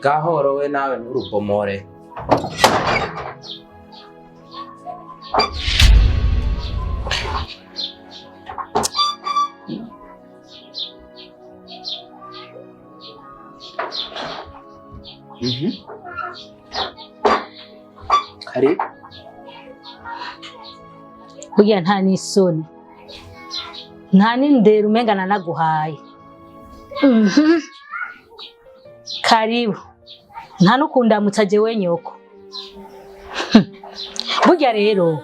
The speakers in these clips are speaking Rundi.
Gahoro we nawe nturubomore. Karibu. Burya nta n'isoni, nta n'indero umenga nanaguhaye. Karibu, nta n'ukundamutsa jewe nyoko. Burya rero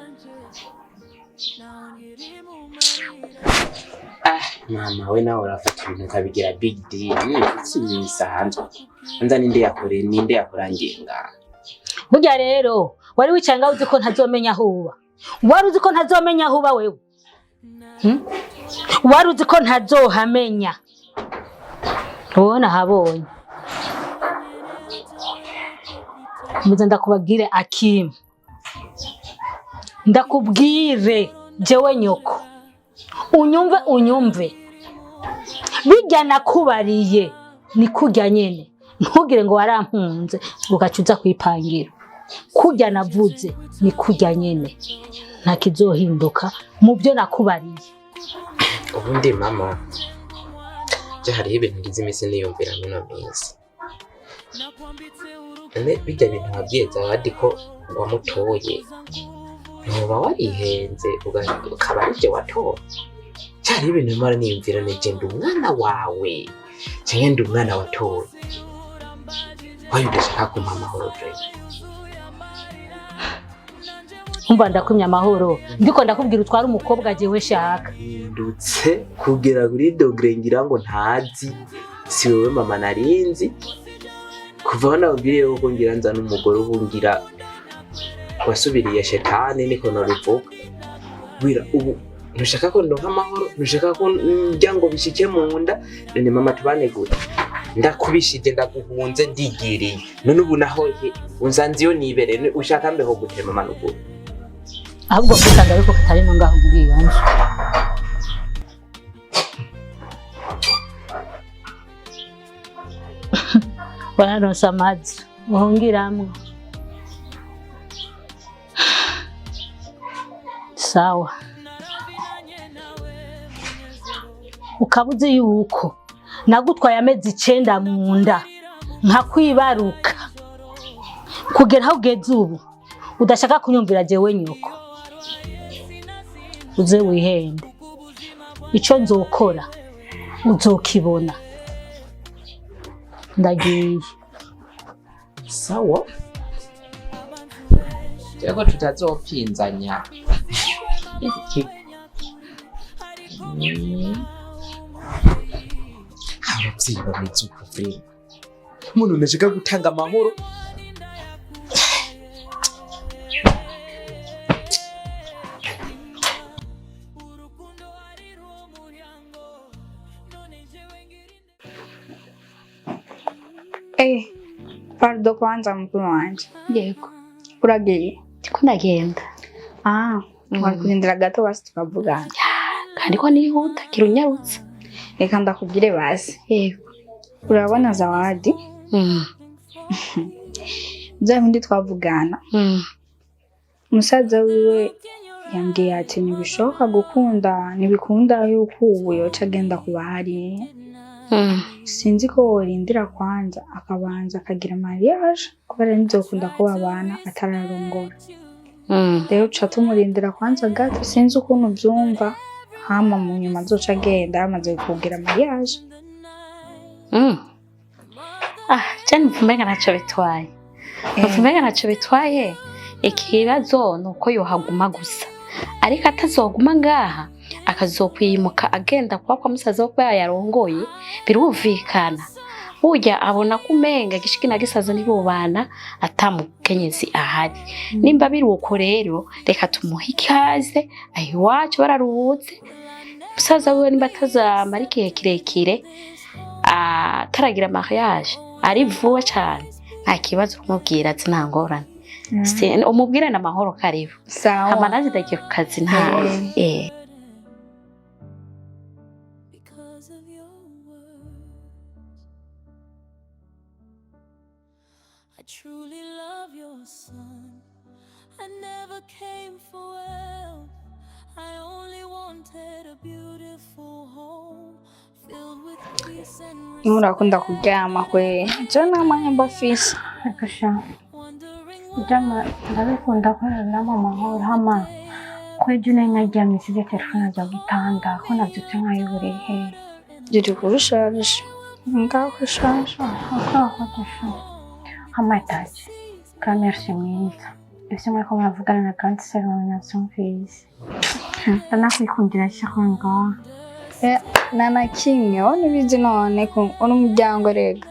Mama we nawe urafata ibintu ukabigira big deal. Si ibintu bisanzwe. Nza ninde yakoreye, ninde yakurangiye ngaha? Burya rero wari wicaye ngaho uzi ko ntazomenya aho uba. Wari uzi ko ntazomenya aho uba wewe? Hmm? Wari uzi ko ntazohamenya? Wowe nahabonye. Muze ndakubabwire Akimu, ndakubwire jewe nyoko, unyumve unyumve. Bijya nakubariye ni kurya nyene, ntugire ngo warampunze ugaca uza kwipangira. Kurya navuze ni kurya nyene, nta kizohinduka mu byo nakubariye. Ubundi mama, je hariho ibintu ngize iminsi niyumvira mino minsi. None bijya bintu wabwiye Zawadi ko wamutoye, ntuba warihenze ukaba arivyo watoye? Cari ibintu mpora niyumvira, nije ndi umwana wawe canke ndi umwana watoye? Wayo udashaka kumpa amahoro je? Umva, ndakumya amahoro, ndiko ndakubwira utware umukobwa jewe shaka. Hindutse kugera kuri degré ngira ngo ntazi si wewe mama narinzi kuva aho nababwiriye yuko ngira nza n'umugore. Ubu ngira wasubiriye shetani, niko nobivuga. Bwira ubu ntushaka ko ndonka amahoro, ntushaka ko ndya ngo bishike mu nda. None mama tubane gute? Ndakubishije, ndaguhunze, ndigiriye. None ubu naho he unsanze iyo nibereye? None ushaka mbeho gute mama nukuri? Ahubwo kwisanga ariko katari no ngaho muri iyo nzu. Wararonse amazu uhungiramwo, sawa. Ukaba uzi yuko nagutwaye amezi 9 mu nda nkakwibaruka, kugera aho ugeze ubu udashaka kunyumvira jewe nyoko. Uze wihende, ico nzokora uzokibona. Ndagiye. Sawa, Jego tutazopinzanya. Abavyeyi bameze uko vrema, umuntu ntashaka gutanga amahoro. Pardon kwanza mukuru wanje. Yego. Uragiye? Ndiko ndagenda. Ah, wari kurindira gato basi tukavugana. Kandi ko nihuta gira unyarutse. Reka ndakubwire basi. Yego. Urabona Zawadi? Bya bindi twavugana. Umusaza wiwe yambwiye ati ntibishoboka gukunda, ntibikunda yuko ubu yoca agenda kuba hariya. Sinzi ko worindira kwanza akabanza akagira mariage, kubera ntibyokunda ko babana atararongora. Rero uca tumurindira kwanza gato, sinzi ukuntu ubyumva, hama mu nyuma azoca agenda yamaze kugira mariage. Ah, je numva umenga ntaco bitwaye. Numva umenga ntaco bitwaye. Ikibazo ni uko yohaguma gusa. Ariko atazoguma ngaha, akazokwimuka agenda kuba kwa musaza we kubera yarongoye, birumvikana. Burya abona ko umenga gishiki na gisaza ntibobana ata mukenyezi ahari. Nimba biri uko rero, reka tumuhe ikaze, aho iwacu bararuhutse. Musaza wiwe nimba atazamara igihe kirekire ataragira mariage, ari vuba cane, nta kibazo kumubwira ati nta ngorane. Umubwirane amahoro, karibu. Sawa. Hama nanjye ndagiye ku kazi nta Because of your words. the sun. I never came for wealth, I only wanted a beautiful home filled with peace and Nurakunda kuryama kwe, je nta mwanya mba mfise. Reka sha, wondering kuryama ndabikunda kubera birampa amahoro. Hama ko ejo nari naryamye nsize telefone ajya gutanda, ko nabyutse nkayiburiye he? Riri kurushaje ngaho ishaje. Urakoze sha. Hama etaje grand-mère mwiza, ivyo muriko muravugana na grande sœur wawe navyumvise, ndanakwikundira sha ngaha. Nta na kimwe wowe ubizi, none ko uri umuryango rega.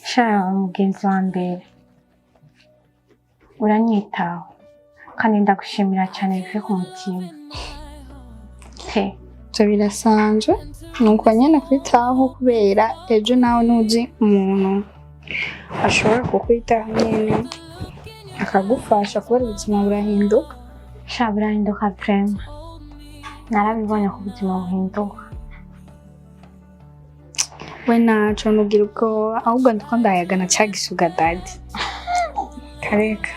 Sha, umugenzi wa mbere, uranyitaho kandi ndagushimira cyane bivuye ku mutima pe. Ivyo birasanzwe, nuko nyene kwitaho, kubera ejo nawe ntuzi umuntu ashobora kukwitaho nyene akagufasha, kubera ubuzima burahinduka. Sha, burahinduka vraiment, narabibonye ko ubuzima buhinduka. We naco nugira ubwoba, ahubwo ndiko ndayagana ca gisuga daddy kareka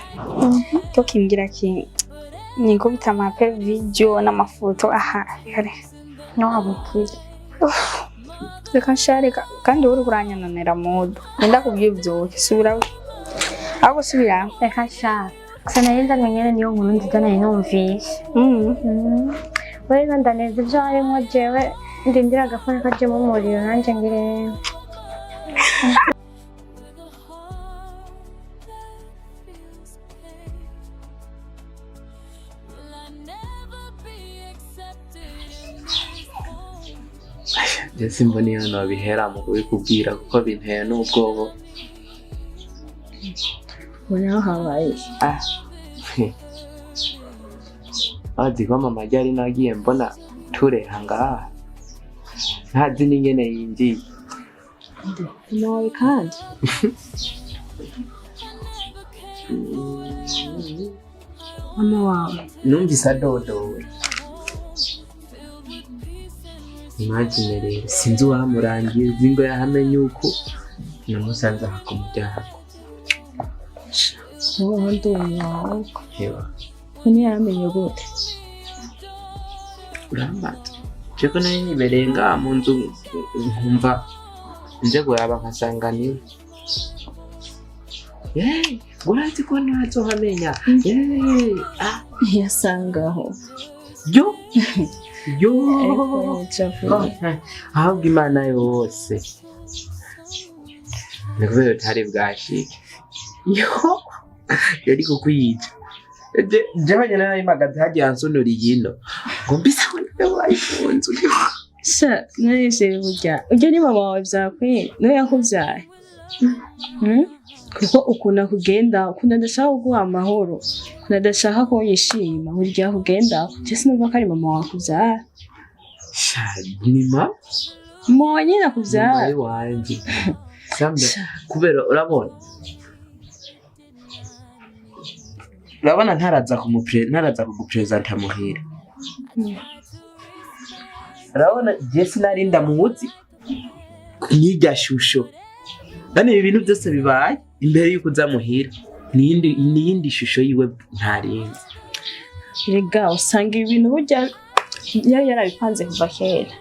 tukimbwira ki nikubita ama appels vidéo n'amafoto aha kare. Ntiwabukire. Reka nshareka, kandi wowe uriko uranyanonera mudu, nenda kubwira uvyuke subira ahubwo subira. Reka sha, gusa nari ndamenyere niyo nkuru nziza nari numvise. Wewe ndaneza ibyo harimo, jewe ndindira agafuni kajemo umuriro nanjye ngire. With a heart that feels pain. Will I never be accepted in this home? Je simbona iyo nobihera mu kubikubwira, kuko binteye n'ubwoba. Ubona habaye? Ah. Azi ko mama ryari nagiye mbona tureha ngaha, ntazi n'ingene yinjiye. Mama wawe kandi? Mama wawe? Numvise adodora. Imagine rero, sinzi uwamurangiye, uzi ngo yahamenye uko namusanze aha ku muryango. Wowe ndumiwe ahubwo. Ewa. None yaramenye gute? Urambaza jeko nari nibereye ngaha mu nzu, nkumva nje kuraba nkasanga niwe. Yeee, urazi ko ntazohamenya. Yeee, ah. Ntiyasangaho. Yo yo. Ariko Ahubwo Imana yose ni kubera utari bwashike, yo yari kukwica. Jewe nyene nari mpagaze hagiye ansonoriye ino ngo mbise ngo niwe wayifunze. Sha, narishe burya urya ni mama wawe vyakwiye, niwe yakuvyaye. Kuko ukuntu akugenda, ukuntu adashaka kuguha amahoro, ukuntu adashaka ko yishima buri gihe akugenda, je sinumva ko ari mama wawe akuvyara. Sha, ni mama. Mama wawe nyene Mama akuvyara. Wanje Sambe, kubera urabona ntaraza kugupresenta muhira, urabona je sinari ndamuzi n'irya shusho. None ibi bintu byose bibaye imbere y'uko uza muhira, niyindi shusho yiwe ntarinzi. Rega usanga ibi bintu burya yari yarabipanze kuva kera,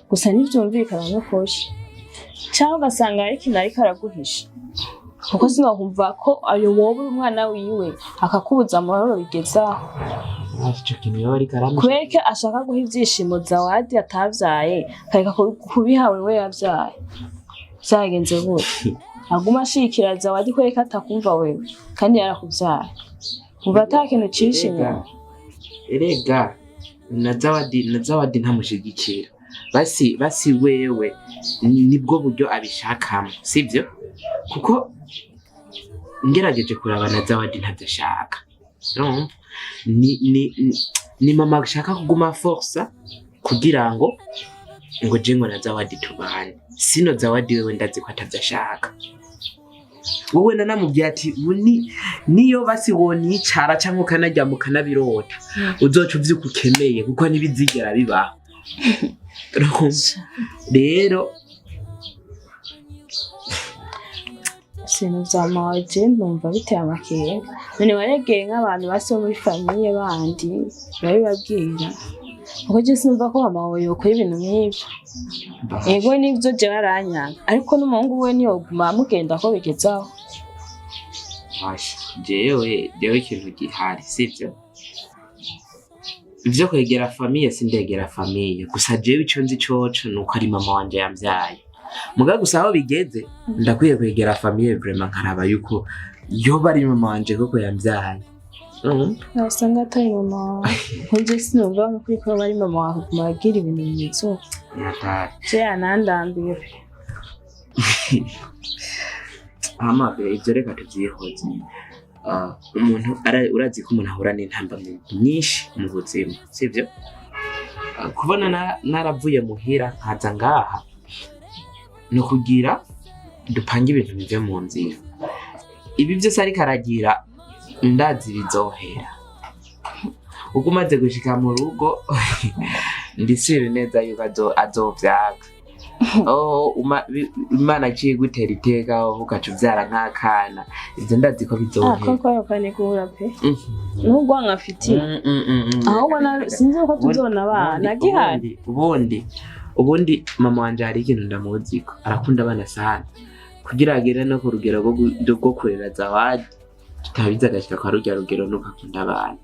gusa ntivyumvikana n'ukuri, cyangwa ugasanga hari ikintu ariko araguhisha, kuko sinokumva ko ayo wowe uri umwana wiwe akakubuza amahoro bigezaho. Ico kintu yoba ariko aramisha. Kubera ko ashaka guha ivyishimo Zawadi atavyaye, akareka kubiha wewe yavyaye, vyagenze gute? Aguma ashikira Zawadi kubera ko atakumva wewe kandi yarakuvyaye, umva ata kintu cihishe inyuma. Erega na Zawadi ntamushigikira. Basi wewe nibwo buryo abishakamo, sibyo? Kuko ngerageje kuraba na Zawadi ntabyo ashaka. Urumva ni mama ashaka kuguma forsa kugira ngo je ngo na Zawadi tubane. Sino Zawadi wewe ndazi ko atavyo ashaka. Wowe nanamubwiye ati "Uni niyo basi wonicara canke ukanaryama ukanabirota, uzoca uvyuka ukeneye, kuko ntibizigera bibaho." Urumva? Rero Ibintu vya mama je ndumva biteye amakenga. None waregeye nk'abantu basi bo muri famille bandi urabibabwira? Kuko je sinumva ko mama wawe yokora ibintu nk'ivyo. Yego nivyo jewe aranyanga, ariko n'umuhungu we ntiyoguma amugenda ko bigezaho. Basha, jewe ikintu gihari sivyo? Ivyo kwegera famille sindegera famille, gusa jewe ico nzi coco nuko ari mama wanje yamvyaye. Muga gusa aho bigeze ndakwiye kwegera famille vraiment nkaraba yuko yoba ari mama wanje koko yamvyaye. Wasanga atari mama wawe. Nje sinumva nk'ukuri ko ari mama wawe kuguma agira ibintu bimeze uko. Yatari. Je yanandambiwe pe. Hama be ivyo reka tuvyihoze. Umuntu urazi ko umuntu ahura n'intambamyi nyinshi mu buzima, sivyo? Kubona naravuye muhira nkaza ngaha ni ukugira dupange ibintu bive mu nzira. Ibi vyose ariko aragira ndazi bizohera. Uko umaze gushika mu rugo ndisubire neza yuko azovyaka. Oh, Imana aciye gutera iteka aho ugaca uvyara nk'akana, ivyo ndazi ko bizohera. Koko yokane guhura pe. Nubwo nkafitiye. Ahubwo sinzi uko tuzona abana gihari. Ubundi mama wanje hari ikintu ndamuziko, arakunda abana sana. Kugira agere no ku rugero rwo kurera Zawadi, tutabizi agashika kwa rurya rugero nuko akunda abana.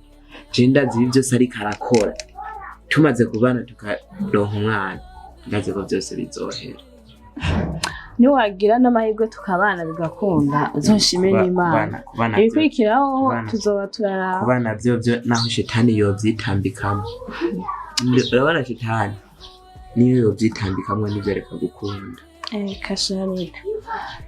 Je ndazi ibi vyose ariko arakora. Tumaze kubana tukaronka umwana, ndazi ko vyose bizohera. Niwagira n'amahirwe tukabana bigakunda, uzoshime n'Imana. Ibikurikiraho tuzoba turaraba. Kubana vyo naho shetani yovyitambikamo. Urabona shetani niyo yovyitambikamo nivyo reka gukunda. Kasharira.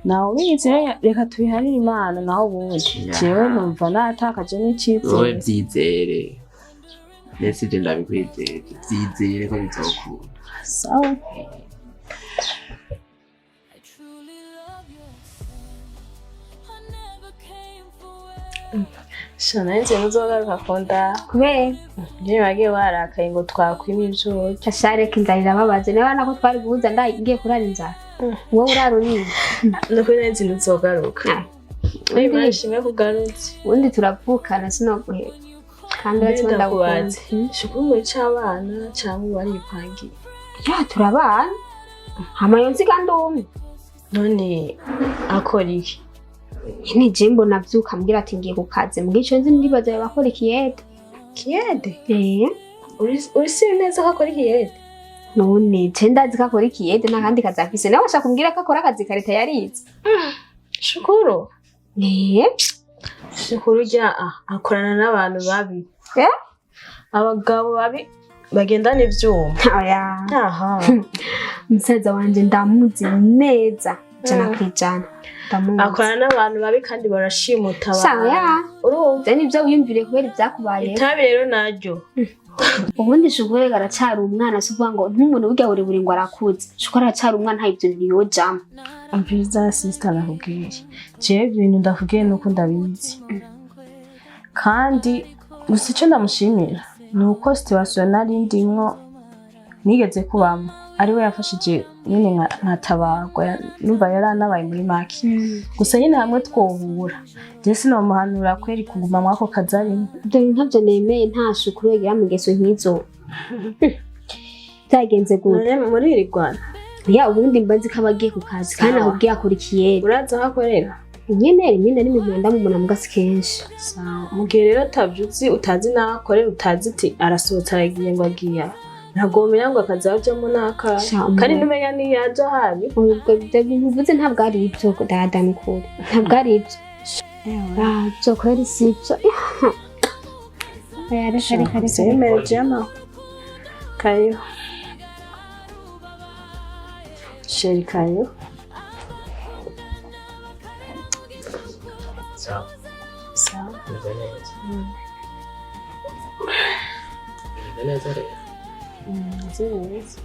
Nawe ubizi reka tubiharire Imana naho ubundi. Jewe numva natakaje n'icizere. Wowe vyizere. Mbese ivyo ndabikwizeye, vyizere ko bizokunda. Sawa. Shana nje muzogaruka kunda. Kubera Nje bagiye barakaye ngo twakwima ivyo urya. Shareka inzara irababaza. Niba nako twari guhuza ndagiye kurara inzara. Wowe urara urira. Nukuri nzi ntuzogaruka. Imana ishimwe kugarutse. Ubundi turavukana sinoguhera. Kandi uretse ndakubaze. Shukuru muri c'abana cyangwa waripangiye. Ya turabana. Hama yonzi kandi umwe. None akora iki? Ni jimbo navyuka mbwira ati ngiye kukaze. Mbwico nzi ndibaza bakora ikiyede. Kiyede? Eh. Uri si neza ko akora ikiyede? None je ndazi ko akora ikiyede nta kandi kazi afise. Nawe ashaka kumbwira ko akora akazi kareta yarize. Shukuru. Eh. Shukuru rya akorana n'abantu babi. Eh? Abagabo babi bagendana ivyuma. Oya. Aha. Musaza wanje ndamuzi neza 100%. Akorana n'abantu babi kandi barashimuta abantu. Sawa. Urumva? Je nivyo wiyumvire kubera ivyakubaye. Itabi rero naryo. Ubundi Shukuru aracari umwana, si uvuga ngo nk'umuntu burya buri buri ngo arakuze. Shukuru aracari umwana nta ivyo ntiyojamwo. Umviriza sister nakubwiye. Jewe ibintu ndakubwiye nuko ndabizi. Kandi gusa ico ndamushimira ni uko situation nari ndimwo nigeze kubamo ariwe yafashije nyine nkatabarwa, numva yaranabaye muri make. Gusa nyine hamwe twohura je sinomuhanura kweri kuguma mwako kazi arimo. Ibyo bintu ntavyo nemeye, nta Shukuru yagira mu ngeso nk'izo. Byagenze gute? Muri iri Rwanda? Ya ubundi mba nzi ko aba agiye ku kazi kandi ahubwiye akora ikiyede. Urazi aho akorera? Nyene rimwe na rimwe mpanda mubona mu gasi kenshi. Sawa. Mu gihe rero utavyuzi utazi n'aho akorera, utazi ati arasohotse aragiye ngo agiye. Ntabwo womenya ngo akazi ajamo n'aka. Kandi numenya niyo aja ahari. Ubwo ibyo bintu uvuze ntabwo ari ibyo dada nukuri. Ntabwo ari ibyo. Byo kweri si ibyo. Oya reka reka reka. Semere jama. Kayo. Sheri kayo. Sawa. Sawa. Meze neza. Meze neza rero. Meze neza.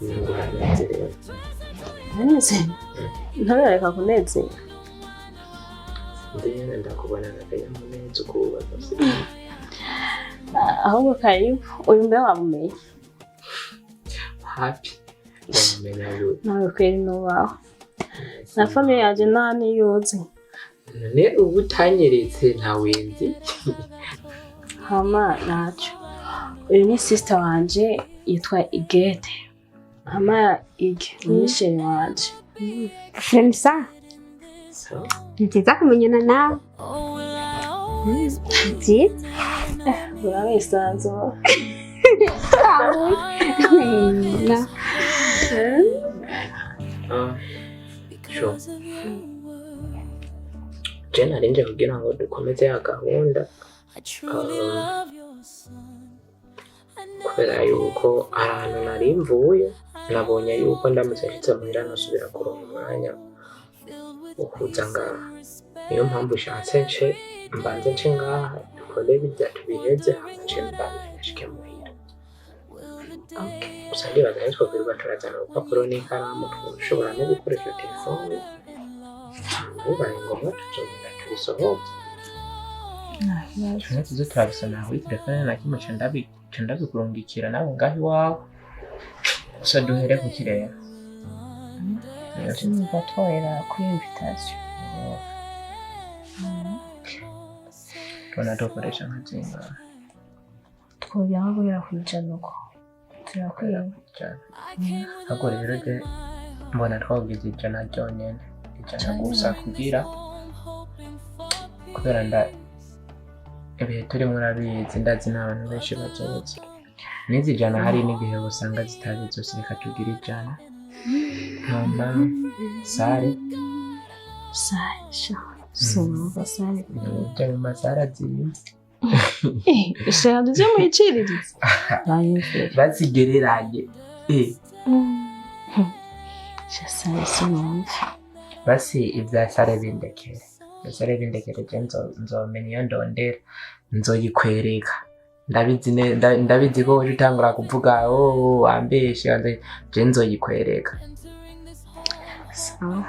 Uranezerewe. Ndanezerewe. Ntarareka kunezera. Ndiyene ndakubona n'akanyamuneza ukubaza. Ahubwo Karibu, uyu mbe wamumenye. Happy. Ndamumenya gute? Nawe kweri nubaho. Na famille yanje nta niyuzi. None ubu utanyeretse ntawenzi. Hama naco. Uyu ni sister wanje yitwa Igete. Hama Ige ni chéri wanje. Fremsa, So, ni byiza kumenyana nawe. Oh, will I always be Ni byiza. Urabisanzura. Na. ah, sure. because of your word. Je narinje kugira ngo dukomeze ya gahunda. I truly love your son. I Kubera never yuko ahantu nari mvuye nabonye yuko ndamutse nshitse muhira ntasubira kuronka umwanya filled with wo kuza peace ngaha. and respect. Niyo mpamvu ushatse nce mbanze nce ngaha dukore birya tubiheze, hama nce mbanze nshike muhira. Will the day Gusa ndibaza ntitwokwirirwa turazana urupapuro n'ikaramu, dushobora no gukoresha telefone. Bibaye ngombwa tuzogenda tubisohoze. Tumwe tuze turabisomera kuri telefone na kimwe nca ndabikurungikira nawe ngaho iwawe. Gusa duhere ku kirere. Numva twohera kuri invitation. Tubona dukoresha nka zingahe? Twogera nko guhera ku 100 uko. Turakwiye. Ijana. Ahubwo rero je mbona twagize 100 ryonyene. 100 gusa kugira kubera nda ibihe turimo urabizi, ndazi n'abantu benshi bazoza. N'izi 100 hari n'igihe usanga zitari zose, reka tugire 100. Hama salle. Salle sha. Sinumva salle. Ujya mu masare azimvye. Shaka tuze muyiciririze. Banyumvira. Bazigereranye. Sha salle sinumva. Basi ibya salle bindekere. Ibya salle bindekere, je nzomenya iyo ndondera nzoyikwereka. Ndabizi ndabizi ko uje utangura kuvuga oh wambeshe je nzoyikwereka. Sawa.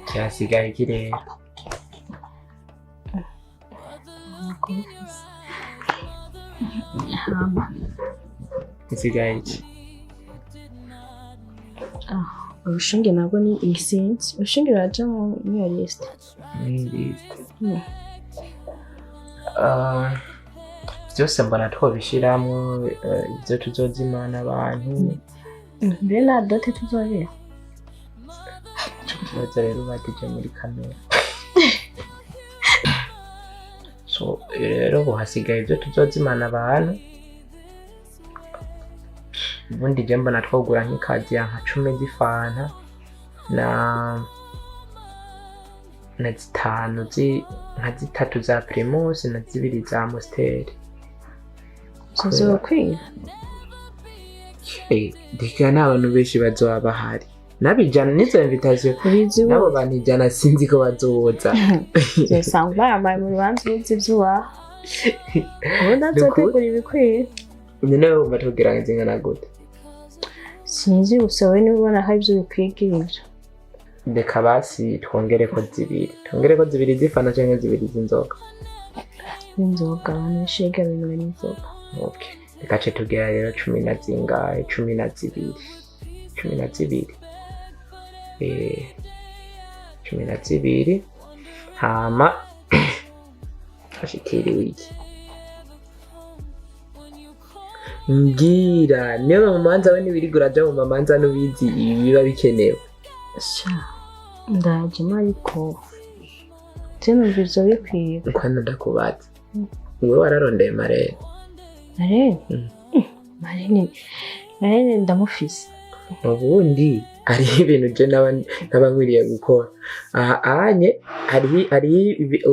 Cyasigaye kirera. Hama. Gisigaye iki? Urushinge nabwo ni isinzi. Urushinge ruraja muri iyo liste. Muri liste. Mm. Ah, byose mbona twobishiramwo ibyo tuzozimana abantu. Mbere na dot tuzobera. Ico kibazo rero bagije muri kamera. So rero ubu hasigaye ibyo tuzozimana abantu. Ubundi je mbona twogura nk'ikaziya nka 10 z'ifanta na zitanu nka zitatu za Primus na zibiri za Amstel. Tuzokwira. Reka n'abantu benshi bazoba bahari n'abijana n'izo invitation Ubizi n'abo bantu 100 sinzi ko bazoza. Uzosanga bayambaye mu rubanza uruzi ivy'uwaha. Ubundi azotegura ibikwiye. Nyine wumva tugira ngo zingana gute? Sinzi, gusa wowe niba ubona ko arivyo bikwigira ivyo. Reka basi twongereko zibiri, twongereko zibiri z'ifanta canke zibiri z'inzoga. N'inzoga, abantu benshi biga bintu n'inzoga. Okay. Reka ce tugera rero cumi na zingahe? 12, 12, 12. Hama hashikiriwe iki? Mbwira niyo mu manza we ntiwirirwa uraja mu mamanza n'ubizi ibi biba bikenewe. Sha ndajemo, ariko je numva ivyo bikwiye. Kwano ndakubaza, wowe wararondeye marraine? Marraine? Mm. Marraine ndamufise. Ubundi hariho ibintu je naba nkwiriye gukora aha anye, hariho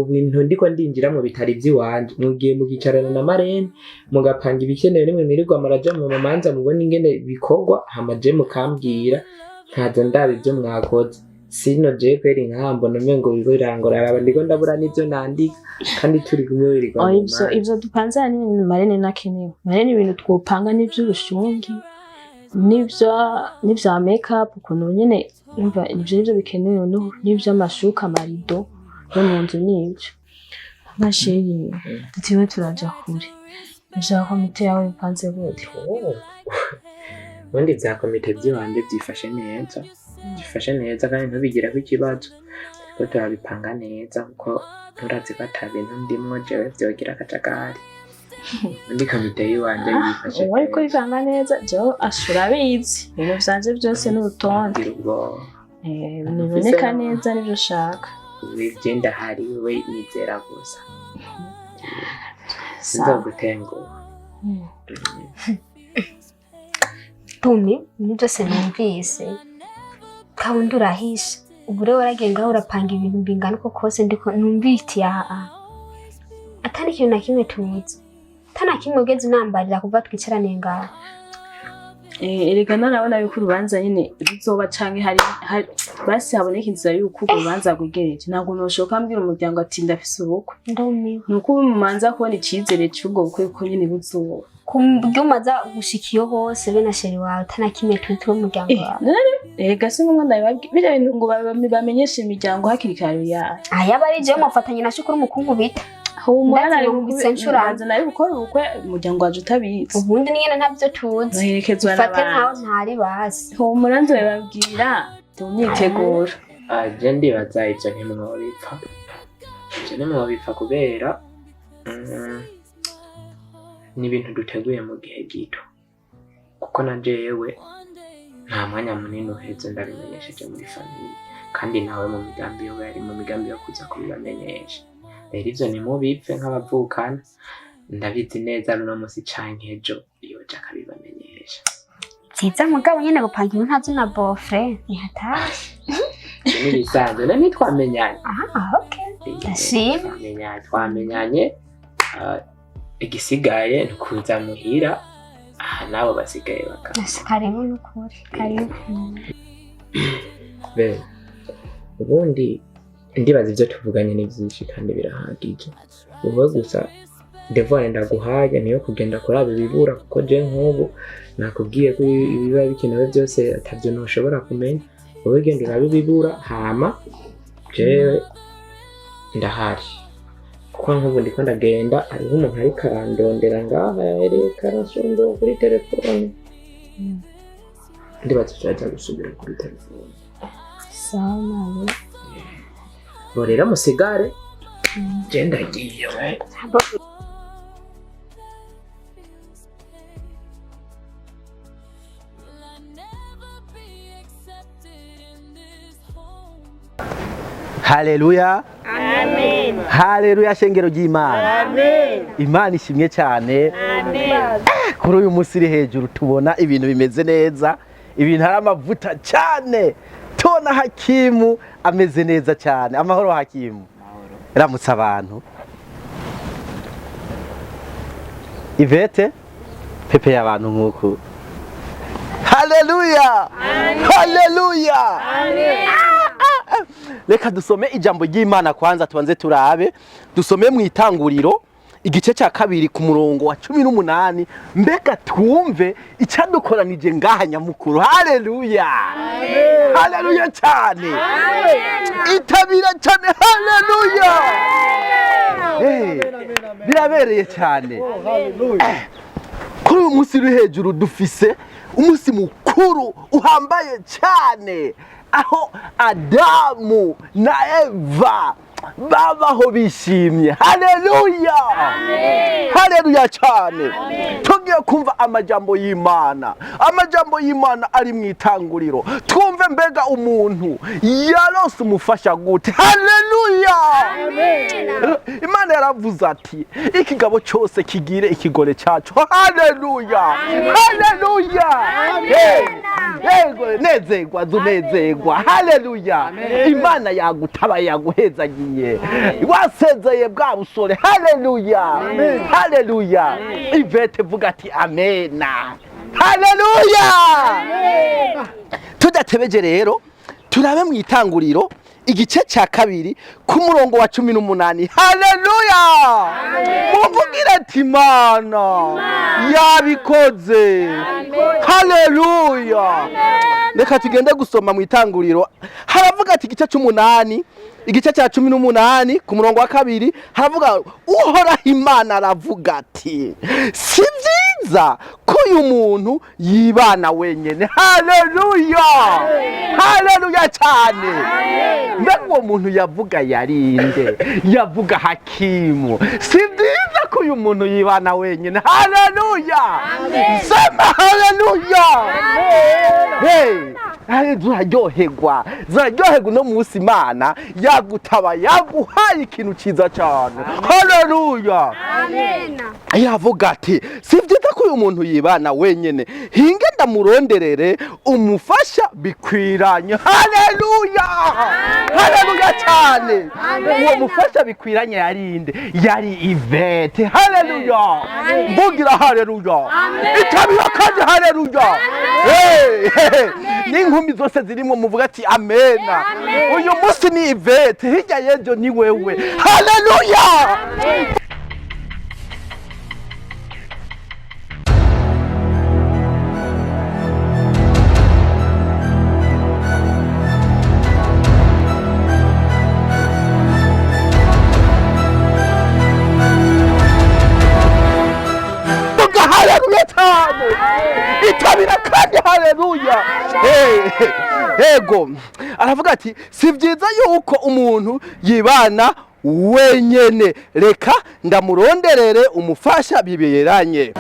ibintu ndiko ndinjiramo bitari ivy'iwanje. Mugiye mukicarana na marraine mugapanga ibikenewe, nimwe mwirirwa muraja mu mamanza mubona ingene bikorwa, hama je mukambwira nkaza ndaba ivyo mwakoze. Sino je kweri nkaha mbona umengo biriko birangora, araba ndiko ndabura n'ivyo nandika kandi turi kumwe wirirwa Oh, mu ivyo manza. Ivyo dupanze ahanini marraine nakenewe. Marraine ibintu twopanga n'ivy'ubushungi n'ivya make up, ukuntu nyene umva ivyo nivyo bikenewe, n'ivy'amashuka, amarido yo mu nzu n'ivyo. Ma chérie, tutiwe turaja kure, ivya komite yawe bipanze gute? Oh. Ubundi vya komite vy'iwanje vyifashe neza, vyifashe neza, kandi ntubigireko ikibazo, turiko turabipanga neza, kuko nturazi ko ata bintu ndimwo jewe vyogira akajagari. Ubundi komite y'iwanje yifashe. Uwo ariko bivanga neza, jewe ashura abizi ibintu vyanje byose n'urutonde. Ntugire ubwoba. Biboneka neza nivyo ushaka. Ivyo ndahari, wewe nizera gusa, sinzogutenguha. Tumi, ibintu byose numvise kawundi urahisha. Ubu rero waragiye ngaho urapanga ibintu bingana uko kose, ndiko numvise aha atari ikintu na kimwe tuzi, atari na kimwe ugeze unambarira kuva twicaraniye ngaho. Erega narabona yuko urubanza nyene ruzoba canke hari basi haboneka inzira yuko urwo rubanza rwegereje. Ntabwo noshoka mbwira umuryango ati ndafise ubukwe. Ndumiwe. Ni uko ubu mumanza kubona icizere c'ubwo bukwe ko nyene buzoba. Ku buryo umaze gushika iyo hose be na chéri wawe atari na kimwe tuzi w'umuryango wawe. None erega si ngombwa ndabibabwira biriya bintu ngo bamenyeshe imiryango hakiri kare ya. Ayaba ari jewe mufatanye na shukuru umukungu bita. Humura. Ndazi Nari numvise ncuranga. nzi nari gukora ubukwe umuryango waje utabizi. Ubundi nyene ntabyo tuzi. Noherekezwa Ufate nkaho n'abandi. ntari basi. Humura, nzobibabwira ndi mu myiteguro. Je ndibaza ivyo ntimwobipfa, ivyo ntimwobipfa kubera ni ibintu duteguye mu gihe gito, kuko na jewe nta mwanya munini uheze ndabimenyesheje muri famille, kandi nawe mu migambi yowe yari mu migambi yo kuza kubibamenyesha. Rero ivyo ntimubipfe nk'abavukana, ndabizi neza runo musi canke ejo yoja akabibamenyesha. Vyiza, mugabo nyene gupanga ibintu ntazi na beau-frère ni hatari. Ivyo n'ibisanzwe, none ntitwamenyanye? Ah, okay. Ndashima. Twamenyanye, igisigaye ni ukuza muhira aha nabo basigaye baka Karibu n'ukuri. Karibu. Be ubundi ndibaza ibyo tuvuganye ni byinshi kandi birahagije. Wowe gusa devoir ndaguhaye niyo kugenda kuraba ibibura, kuko je nk'ubu nakubwiye ko ibiba bikenewe byose atabyo ntushobora kumenya. Wowe genda urabe ibibura, hama jewe ndahari, kuko nk'ubu ndiko ndagenda, hariho umuntu ariko arandondera ngaha, yareka arasongoye kuri telefone. Ndibaza turaza gusubira kuri telefone. Sawa nawe. Bo rero musigare, je ndagiye we. Will I never be accepted in this home? Haleluya, haleluya, shengero ry'Imana, Imana ishimwe cyane. Kuri uyu munsi iri hejuru tubona ibintu bimeze neza, ibintu hari amavuta cyane, tubona Hakimu ameze neza cyane. Amahoro Hakimu, ramutse abantu. Ivete pepe y'abantu nk'uku. Haleluya, haleluya. Reka dusome ijambo ry'Imana kwanza, tubanze turabe, dusome mu Itanguriro igice cya 2 ku murongo wa 18, mbega twumve icyadukoranije ngaha nyamukuru. Haleluya, haleluya cyane, itabira cyane, haleluya. Birabereye cyane. Kuri uyu munsi uri hejuru dufise umunsi mukuru uhambaye cyane, aho Adamu na Eva babaho bishimye. Haleluya, haleluya cyane. Tugiye kumva amajambo y'Imana, amajambo y'Imana ari mu Itanguriro, twumve mbega umuntu yarose umufasha gute. Haleluya. Imana yaravuze ati ikigabo cyose kigire ikigore cyacu. Haleluya, haleluya. Yego, nezerwa, zunezerwa. Haleluya, Imana yagutabaye, yaguhezagiye, wasezeye bwa busore. Haleluya, haleluya. Ivete vuga ati amena, haleluya. Tudatebeje rero turabe mu Itanguriro igice cya 2 ku murongo wa 18. Haleluya, muvugire ati Imana yabikoze. Haleluya. Reka tugende gusoma mu Itanguriro, haravuga ati igice cy'umunani, igice cya 18 ku murongo wa 2, haravuga Uhoraho Imana aravuga ati si byiza. byiza ko uyu muntu yibana wenyine. Haleluya, haleluya cyane. Mbega uwo muntu yavuga yarinde? Yavuga Hakimu. Si byiza ko uyu muntu yibana wenyine. Haleluya, sema haleluya. Hey, zuraryoherwa, zuraryoherwa uno munsi. Imana yagutaba, yaguhaye ikintu cyiza cyane. Haleluya. Yavuga ati si byiza ko uyu muntu yibana wenyine, hinge ndamuronderere umufasha bikwiranye. Haleluya, haleluya cyane. Uwo mufasha bikwiranye yarinde? Yari Ivete. Haleluya, mvugira haleluya, itabira kandi haleluya. N'inkumi zose zirimo muvuga ati amena. Uyu munsi ni Ivete, hirya y'ejo ni wewe. Haleluya. Vuga haleluya cyane, itabira kandi haleluya. Ego, aravuga ati si byiza yuko umuntu yibana wenyene, reka ndamuronderere umufasha biberanye.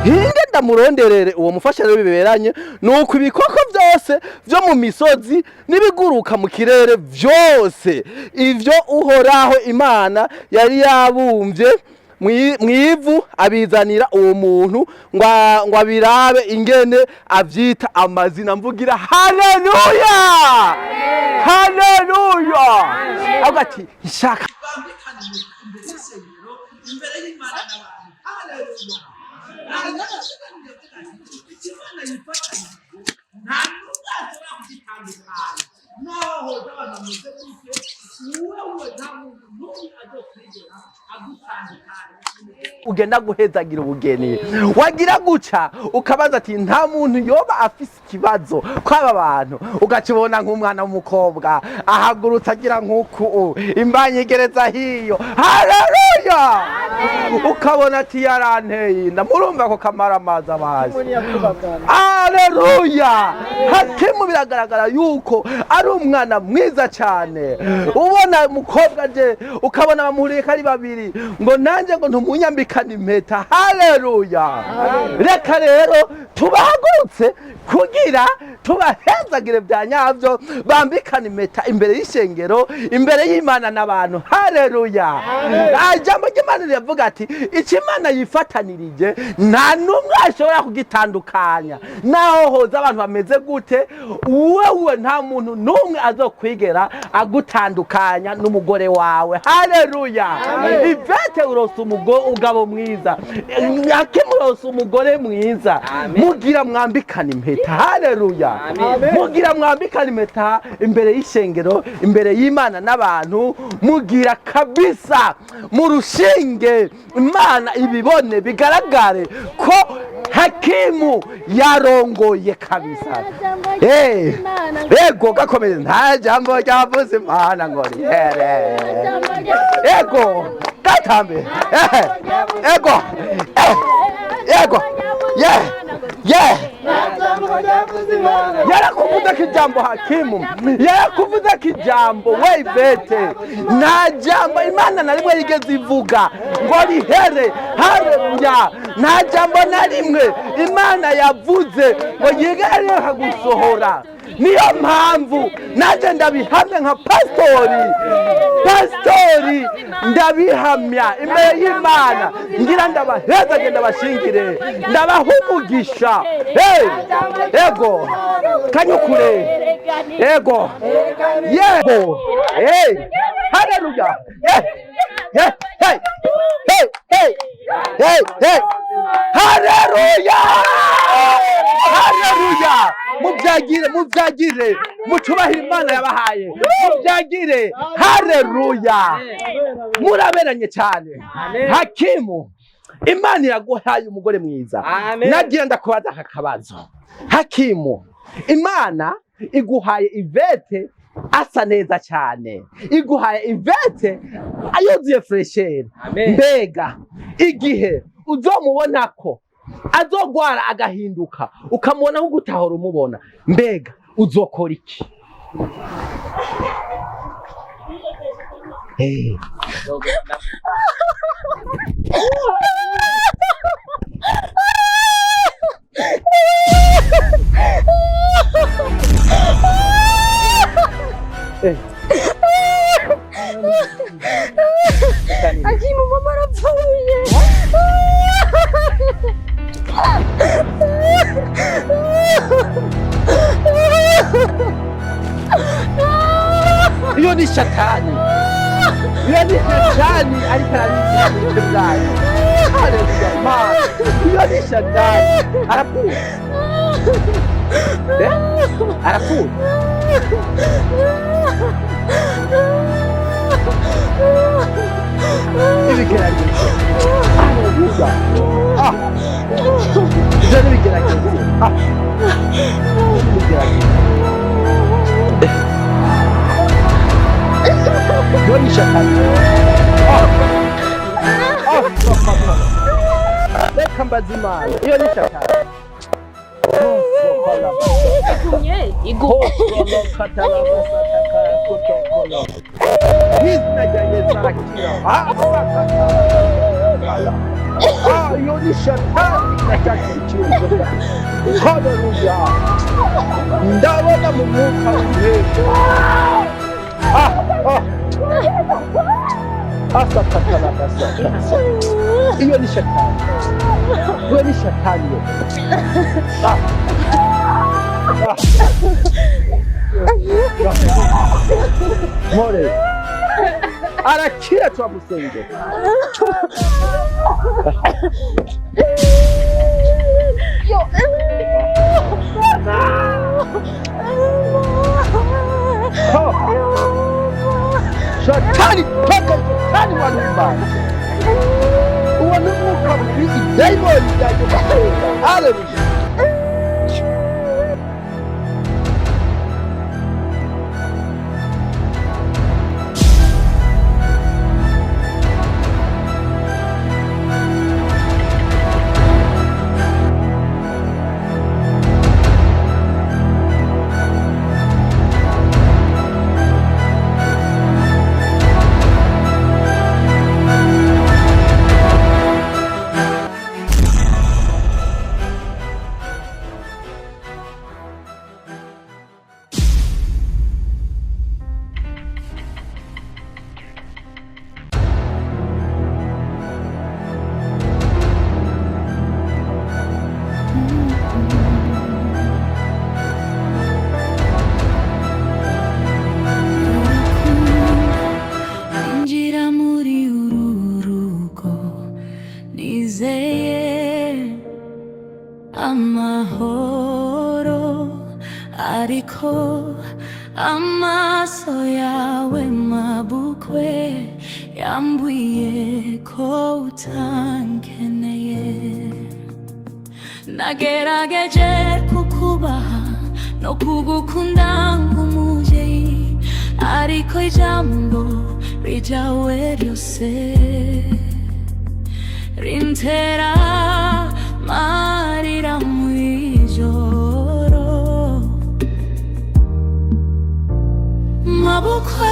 Hinge ndamuronderere uwo mufasha rero biberanye. Nuko ibikoko byose byo mu misozi n'ibiguruka mu kirere byose, ivyo Uhoraho Imana yari yabumbye mwivu, abizanira uwo muntu ngo abirabe ingene avyita amazina. Mvugira haleluya, haleluya. Avuga ati nshaka imbere y'Imana n'abantu. Haleluya. Imana yifatanyije nta n'umwe ashobora kugitandukanya, naho hoza abantu bameze gutyo, wewe nta muntu n'umwe azokwigera agutandukanya. Ugenda guhezagira ubugeni, wagira guca ukabaza ati nta muntu yoba afise ikibazo kw'aba bantu, ugakibona nk'umwana w'umukobwa ahagurutse agira nk'uku imbanyigereza hiyo. Haleluya. Ukabona ati yaranteye inda, murumva ko kamaramaza bazi. Haleluya. Hakimu biragaragara yuko ari umwana mwiza cyane. Ubona umukobwa je, ukabona bamuhuriye ko ari babiri, ngo nanjye ngo ntumunyambikane impeta. Haleluya. Reka rero tubahagurutse kugira Tubahezagire bya nyabyo, bambikane impeta imbere y'ishengero, imbere y'Imana n'abantu. Haleluya. Ijambo ry'Imana riravuga ati icyo Imana yifatanirije nta n'umwe ashobora kugitandukanya, naho hoza abantu bameze gute, wewe nta muntu n'umwe azokwigera agutandukanya n'umugore wawe. Haleluya. Ivete urose umugabo mwiza, Hakimu urose umugore mwiza, mugira mwambikane impeta. Haleluya. Mugira mwambikane impeta imbere y'ishengero, imbere y'Imana n'abantu, mugira kabisa murushinge, Imana ibibone, bigaragare ko Hakimu yarongoye kabisa. Ego gakomeze, nta jambo ryavuze Imana ngo rihere. Ego gatambe. Ego. Ego. Ye. Ye. Yarakuvuze ko ijambo Hakimu, yarakuvuze ko ijambo we Ivete, nta jambo Imana na rimwe yigeze ivuga ngo rihere. Haleluya. Nta jambo na rimwe Imana yavuze ngo yigere gusohora. Niyo mpamvu nanjye ndabihamya nka pasitori, ndabihamya imbere y'Imana, ngira ndabahezage, ndabashingire, ndabaha umugisha. Ego kanyukure. Ego yego. Haleluya. Hey hey hey hey hey. Haleluya. Haleluya. Mubyagire, mubyagire, mucubahe Imana yabahaye, mubyagire. Haleluya. Muraberanye cyane. Hakimu, Imana iraguhaye umugore mwiza. Nagira ndakubaza aka kabazo. Hakimu, Imana iguhaye Ivete asa neza cyane, iguhaye Ivete ayuzuye fresheri. Mbega igihe uzomubona ko azogwara agahinduka, ukamubona nko gutahora umubona, mbega uzokora iki? Hakimu, mama arapfuye. Iyo ni shatani, iyo ni shatani ariko arabica bwayo. Haleluya. Mana, iyo ni shatani. Arapfuye. Arapfuye. Ibigeragezo. Haleluya. Ibyo ni ibigeragezo. Ibigeragezo. Iyo ni shatani. Reka mbaze Imana. Iyo ni shatani. Iyo ni shatani. Haleluya. Ndabona mu mwuka w'intego. Iyo ni shatani. Iyo ni shatani. More. Arakira twamusengera. Shatani toka, shatani wa nyumbani. Uwo ni umwuka mubi, idayimoni ryaje gusenga. Haleluya. Nizeye amahoro, ariko amaso yawe, mabukwe, yambwiye ko utankeneye. Nagerageje kukubaha no kugukunda nk'umuvyeyi, ariko ijambo ryawe ryose rintera marira mw'ijoro, mabukwe.